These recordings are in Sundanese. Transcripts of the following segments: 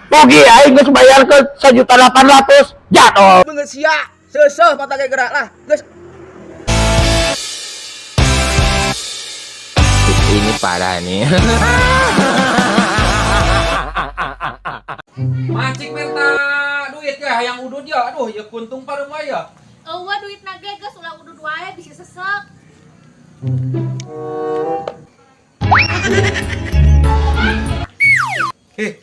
Rugi aing geus bayarkeun 1.800.000 jadol. Beungeut sia, seuseuh mata ge gerak lah. Geus. Ini parah nih. Macik minta duit ya, hayang udud ya. Aduh, ya kuntung pareum wae ya. Eueuh duit na ge geus ulah udud wae bisi sesek. Heh,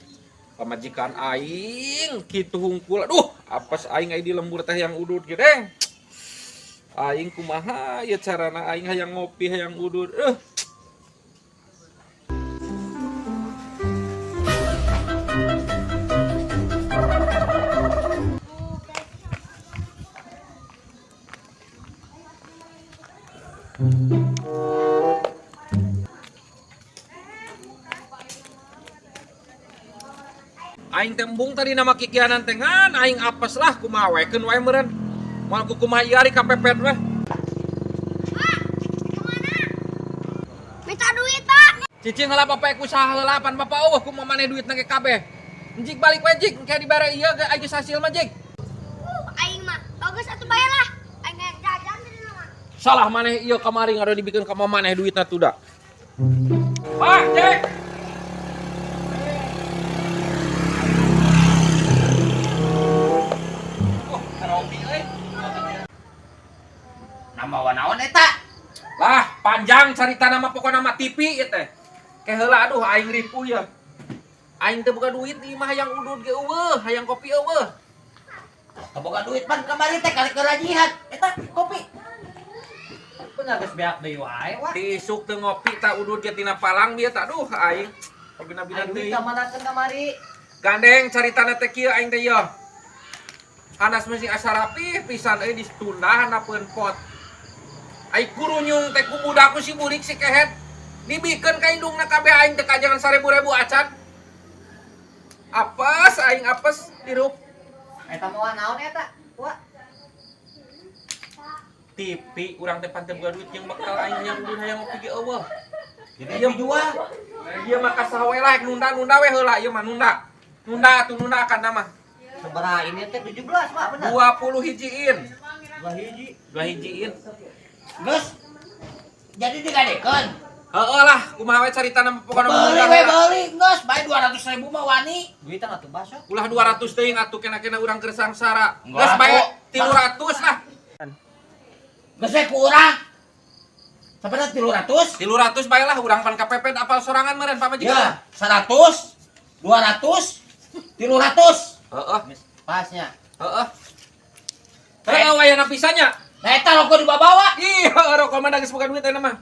pamajikan aing kitu hungkul. Aduh, apes aing ai di lembur teh yang udud ge deng. Aing kumaha ya carana aing hayang ngopi hayang udud. Aing tembung tadi nama kikianan teh ngan aing apes lah kumaha wekeun wae meureun. Moal ku kumaha ieu ari kapepet weh. Minta duit, Pak. Cicing heula bapak ku saha heula pan bapak eueuh kumaha maneh duitna ge kabeh. Jik balik we jik engke dibere ieu ge aing geus hasil mah jik. Aing mah bagus atuh bayar lah. Aing hayang jajan di mah. Salah maneh ieu kamari ngado dibikeun ka maneh duitna tuh da. Pak, cek. Oh, karopi euy. Nama wanaon eta? Lah, panjang carita nama pokokna mah TV ieu teh. Ke heula aduh aing ripuh ya. Aing teu boga duit ieu mah hayang udud ge eueuh, hayang kopi eueuh. Teu boga duit pan kamari teh karek kerajihan. Eta kopi. Bener geus beak deui wae wah. Ti isuk teu ngopi tak udud ge tina palang dia tak aduh aing. Pabina-bina Duit teuing. ka manakeun kamari? Gandeng caritana teh kieu aing teh ieu. Hanas mesti asa rapih pisan euy ditunda handapeun pot. Ai kurunyung teh ku budak ku si burik si kehet. Dibikeun ka indungna kabeh aing teh kajangan 1000-ribu acan. Apes aing apes hirup. Eta moal naon eta? Wah. TV urang teh pan teu boga duit jeung bekal aing hayang udud hayang ngopi ge eueuh. Jadi dijual. Ieu mah kasaha we lah nunda-nunda we heula ieu mah nunda. Nunda atuh nunda akan mah. Sabaraha ini teh 17, Pak, bener. 20 hijiin. 2 hiji. 2 hijiin. Geus. Jadi digadekeun. Heeh lah, kumaha we caritana pokona Beli we beli geus, bae 200.000 mah wani. Duitan atuh baso. Ulah 200 teuing atuh kena-kena urang keur sangsara. Enggak, Geus bae atuh. 300 lah. Geus we ku urang. Sabaraha 300? 300 bae lah urang pan kapepet apal sorangan meureun pamajikan. Ya, 100, 200, 300. Heeh, Pasnya. heeh. Heeh, wayana pisannya. Nah, eta rokok dibawa. Ih, rokok mah da geus boga duit ayeuna mah.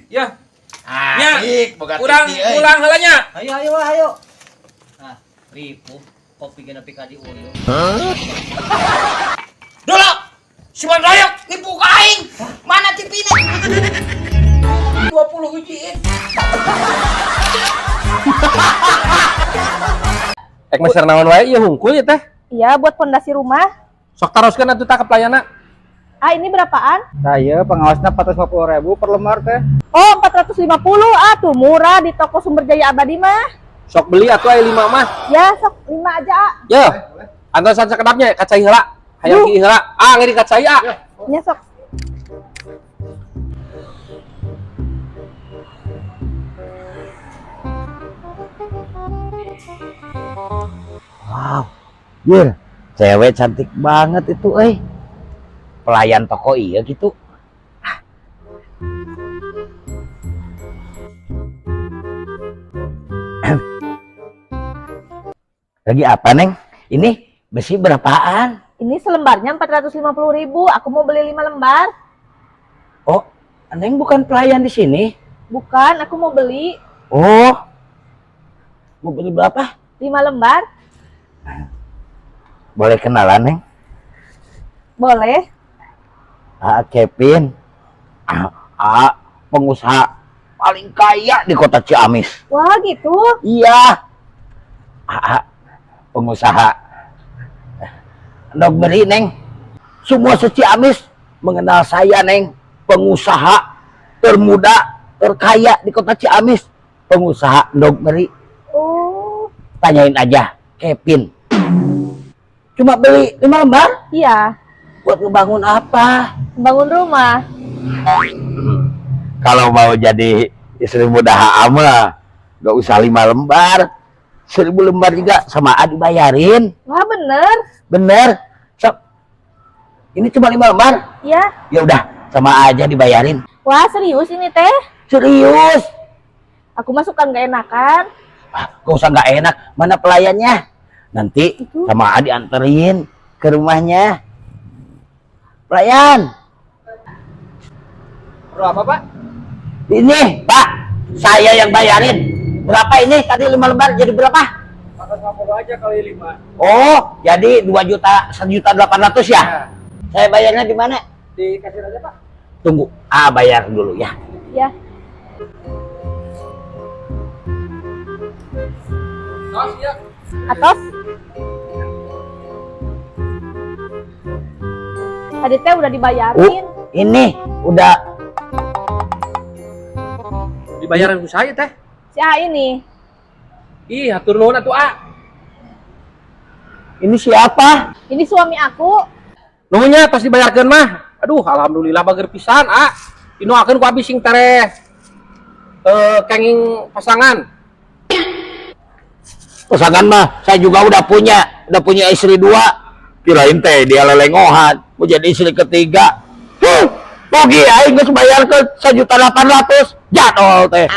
Ya, Asik, boga urang pulang heula nya. Ayo ayo ayo. Nah, ripuh kopi ge nepi ka diuyuh. Dulu, si Mandayok nipu ka aing. Mana TV-na? 20 hijiin. Ek meser naon wae ieu hungkul ieu teh. Iya, buat pondasi rumah. Sok taroskeun atuh tah ka pelayana. Ah, ini berapaan? Nah, iya pengawasnya 450.000 per lembar teh. Oh, 450. Ah, tuh murah di toko Sumber Jaya Abadi mah. Sok beli atuh aya 5 mah. Ya, sok 5 aja, ah. Yo. Antosan sakedapnya kacai heula. Hayang ki heula. Ah, ngiri kacai ah. Ya, sok. Wow. Jir, cewek cantik banget itu euy. Pelayan toko iya gitu. Lagi apa, Neng? Ini besi berapaan? Ini selembarnya 450.000. Aku mau beli 5 lembar. Oh, Neng bukan pelayan di sini? Bukan, aku mau beli. Oh. Mau beli berapa? 5 lembar. Boleh kenalan, Neng? Boleh. Ah, Kevin. Ah, pengusaha paling kaya di kota Ciamis. Wah, gitu. Iya. Pengusaha. Endog beri, Neng. Semua se-Ciamis mengenal saya, Neng. Pengusaha termuda, terkaya di kota Ciamis. Pengusaha endog beri. Oh. Tanyain aja Kevin. Cuma beli 5 lembar? Iya. Buat ngebangun apa? Bangun rumah. Kalau mau jadi istri muda Ama, gak usah 5 lembar. 1000 lembar juga sama A dibayarin. Wah, bener. Bener. Sok. Ini cuma 5 lembar? Iya. Ya udah, sama A aja dibayarin. Wah, serius ini teh? Serius. Aku masukkan gak enakan. Ah, gak usah gak enak. Mana pelayannya? Nanti Itu. sama A dianterin ke rumahnya. Pelayan. Perlu apa, Pak? Ini, Pak. Saya yang bayarin. Berapa ini? Tadi 5 lembar jadi berapa? 450 aja kali 5. Oh, jadi 2 juta, 1.800.000 ya? Ya. Saya bayarnya di mana? Di kasir aja, Pak. Tunggu, A bayar dulu ya. Ya. Tos ya. Atos. Tadi teh udah dibayarin. Oh, ini udah Dibayaran ku saya teh. Si A ini. Ih, hatur nuhun atuh A. Ini siapa? Ini suami aku. Nuhunnya tos dibayarkeun mah. Aduh, alhamdulillah bager pisan, A. Dinoakeun ku abi sing tereh kenging pasangan. Pasangan mah saya juga udah punya istri 2. Kirain teh dia lelengohan, mau jadi istri ketiga. Huh, rugi aing geus bayarkeun 1.800.000. Jadol teh.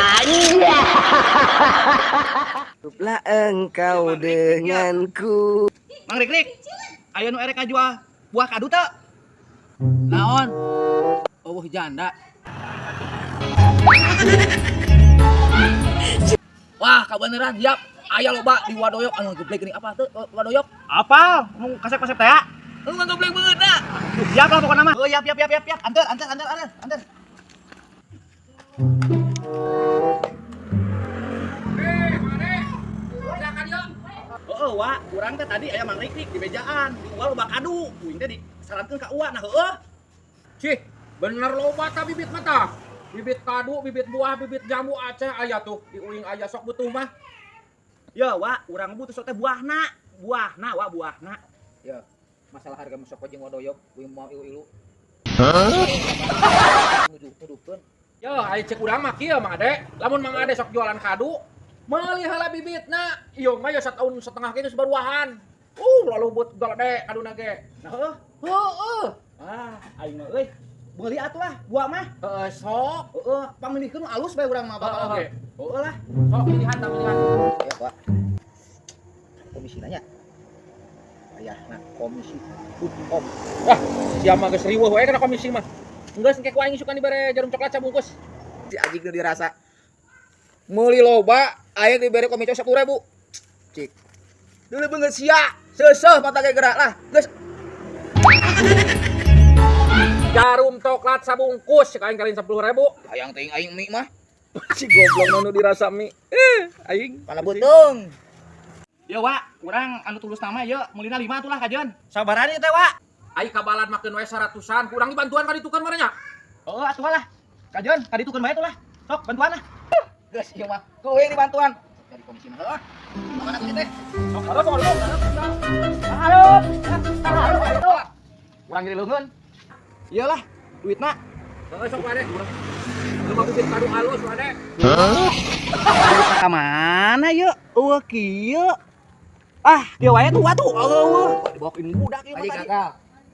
Cukuplah engkau denganku. Mang Rikrik, aya nu erek ngajual buah kadu teu? Naon? Eueuh janda. Wah, kabeneran siap. Aya loba di Wadoyok anu geblek geuning apa teu Wadoyok? Apa? Mau kasep-kasep teh? Lu ngegeblek beungeutna. Siap lah pokoknya mah. Oh, yap yap yap yap yap. Anter anter anter anter anter. Heeh, Wak, urang teh tadi aya Mang Rikrik di bejaan, di uwa loba kadu. Uing teh disarankeun ka Uwa, nah heueuh. Cih, bener loba ta bibit mah tah. Bibit kadu, bibit buah, bibit jambu Aceh aya tuh di uing aya sok butuh mah. Ya, Wak, urang butuh sok teh buahna. Buahna, Wak, buahna. Ya, masalah harga masuk jeung Wadoyok, uing mau ilu-ilu. Nuduh-nuduhkeun. Ya, ari cek urang mah kieu Mang Ade. Lamun Mang Ade sok jualan kadu, meuli heula bibitna. Ieu mah ya setahun setengah ge geus baruahan. Lalu buat gede kaduna ge. Nah, heueuh. Heueuh. Ah, aing mah euy. Meuli atuh lah, buah mah. Heeh, sok. Heeh, pamilihkeun alus bae urang mah bakal Heeh, oge. Heeh lah. Sok pilihan tah pilihan. Ya, Pak. Komisi nanya. Ayahna komisi om. Wah, sia mah geus riweuh we kana komisi mah. Geus engke ku aing isukan dibere jarum coklat sabungkus. Si anjing nu dirasa. Meuli loba aing dibere komisi 10.000. Cik. Dulu beungeut sia, seuseuh mata ge gerak lah. Geus Jarum coklat sabungkus cek aing kalian 10.000. hayang teuing aing mie mah. Si goblok nu dirasa mie. Aing. Kana beuteung. Ya, Wak, urang anu tulus nama ya, meulina 5 atuh lah kajeun. Sabaran ieu teh, Wak. Ai kabalan makeun we 100-an, kurang dibantuan ka ditukeun mah nya. Heeh, atuh lah. Kajeun, kaditukeun bae atuh lah. Sok bantuan lah. Geus ieu mah. Ku euy dibantuan. Jadi komisi mah heueuh. Mana tuh teh? Sok hareup, hareup. Hareup. Hareup. Urang jadi leungeun. Iyalah, duitna. Heeh, sok wae. Lu mah bibit kadu alus wae. Duitna ka mana yeuh? Eueuh kieu. Ah, dia wae tuh atuh. Eueuh, dibawakeun budak ieu mah Aji tadi. gagal.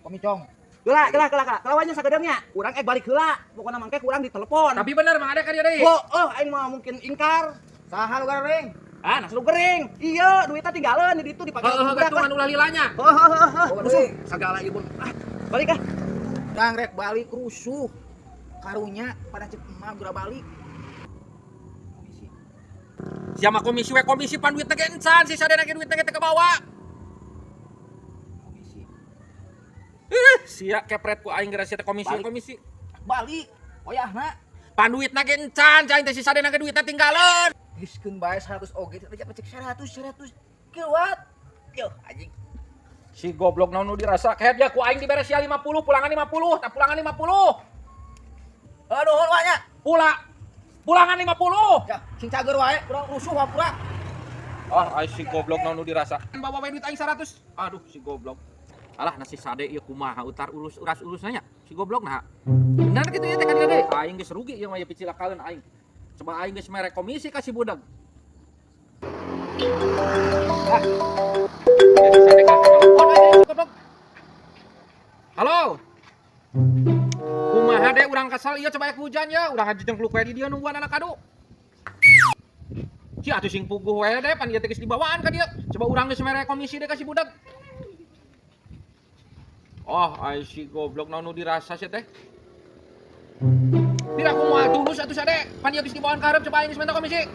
Komicong. Heula, heula, heula, heula. Kelawannya sagedeungnya. Urang balik heula. Pokona mangke kurang ditelepon. Tapi bener Mang Ade ka dieu deui. Oh, oh, aing mah mungkin ingkar. Saha nu gareng? Ah, nah lu gering. Iya, duitnya tinggalan di ditu dipake Heeh, budak geus lah. anu lalilanya. Heeh, heeh, heeh. Oh, Rusuh. deui. Sagala ieu pun. Ah, balik ah. Kang rek balik rusuh. Karunya pada cek emak gura balik. Komisi. Sia mah komisi we komisi pan duitna ge encan, si sadena ge duitna ge teu kebawa. Komisi. Sia kepret ku aing geura sia teh komisi Balik. komisi. Balik. Oyahna. Pan duitna ge encan, cai teh si sadena ge duitna tinggalan. Geuskeun bae 100 oge teh cek 100 100. Kiwat. Yo anjing. Si goblok naon nu dirasa kehed ya ku aing dibere sia 50, pulangan 50, tah pulangan 50. Aduh, nuhun wa nya. Pula. Pulangan 50. Ya, sing cager wae, urang rusuh hampura. Ah, ai si goblok naon nu dirasa. Bawa we duit aing 100. Aduh, si goblok. Alah, nasi sade ieu kumaha utar urus uras urus nanya. Si goblok nah. Bener kitu ya teh ka dia deui. Aing geus rugi ieu mah ieu picilakaeun aing. Coba aing geus mere komisi ka si budak. Ah. Ya, si Sade ka telepon aja si goblok. Halo. Kumaha deh urang kesel ieu coba aya hujan ya, urang ngajejengkluk we di dieu nungguan anak kadu. Si atuh sing puguh we deh pan ieu teh geus dibawaan ka dieu. Coba urang geus mere komisi deh ka si budak. Oh, ai si goblok naon nu dirasa sia teh. Tidak aku moal tulus atuh sade. Pan ieu geus dibawaan ka hareup coba aing geus minta komisi.